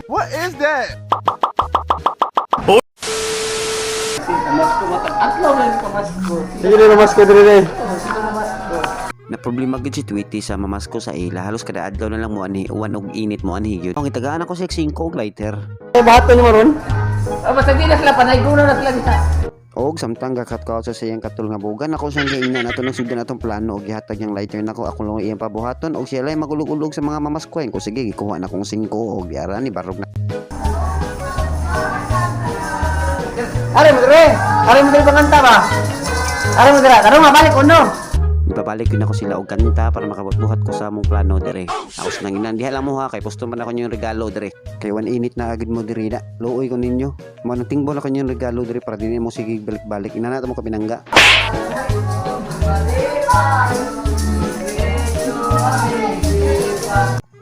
What is that? Sige na masko diri. Na problema gid si Tweety sa mamasko sa ila. Halos kada adlaw na lang mo ani uwan og init mo anhi gyud. Ang itagaan ako sa 5 og lighter. Eh, bahaton mo ron. Oh, basta di na sila, panay gulo na sila dita. Og samtang gakat-kaot sa siyang katul nga bugan ako siyang giingnan ato nang sugdan atong plano og gihatag niyang lighter nako, ako lang iyang pabuhaton og siya lay magulog-ulog sa mga mamaskuhin ko. Sige, gikuha na kong 5 og giara ni barog na. Are mo dire. Are mo dire panganta ba? Are mo dire. Karon mabalik uno. Ipabalik yun ako sila og kanta para makabuhat ko sa among plano dire. Aos nang inan diha lang mo ha, kay gusto man ako yung regalo dire. Kay wan init na agad mo dire na. Luoy ko ninyo. Mo nang tingbol ako yung regalo dire para dinhi mo sige balik-balik. Inana ta mo kapinangga.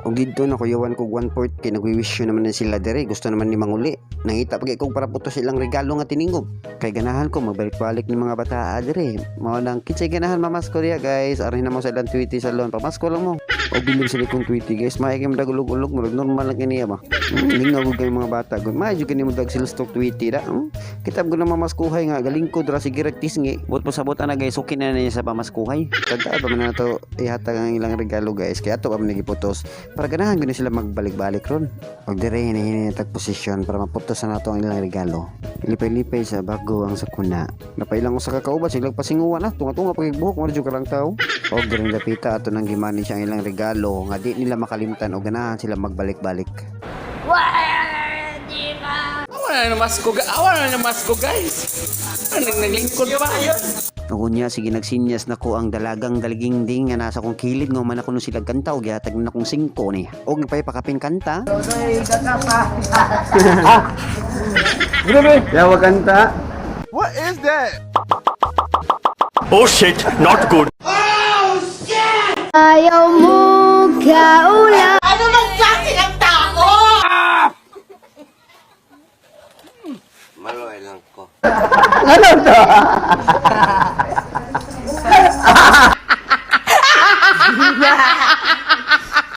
Og didto nakuyawan kog 1/4 kay nagwi-wish yun naman na sila dire. Gusto naman ni manguli. Nangita pa kay kog para putos silang regalo nga tiningog. Kay ganahan ko magbalik-balik ni mga bata dire. Mao nang kinsay ganahan mamasko diya, guys. Arhin na mo sa ilang Tweety salon. Pamasko lang mo. O bilib sila kong Tweety, guys. Maay kay madagulog-ulog, murag normal lang kini ba. Lingaw gud kay mga bata gud. Maay jud kini mo dag sila stock Tweety da. Kitab gud na mamaskuhay nga galingkod ra sige rag tisngi. But pasabot ana, guys, okay na na niya sa pamaskuhay. Kagka pa man na to ihatag ang ilang regalo, guys. Kaya ato pa man giputos para ganahan gud ni sila magbalik-balik ron. Og dire hinihini tag posisyon para maputos na nato ang ilang regalo. Lipay-lipay sa bago ang sakuna. Napailang ko sa kakauban sila pasinguan na tunga-tunga pagbuhok mo jud karang tao. Og dire dapita ato nang gimanage ang ilang regalo nga di nila makalimtan og ganahan sila magbalik-balik. Awa na masko, awa na masko, guys. Ano naglingkod pa? Ug unya sige nagsinyas nako ang dalagang daligingding nga nasa kong kilid nga man ako no sila kanta og gihatag na akong 5 ni. Og nagpay pakapin kanta. Grabe. Yawa kanta. What is that? Oh shit, not good. Ayaw mo kaula. Ano bang klase ng tao? Ano to?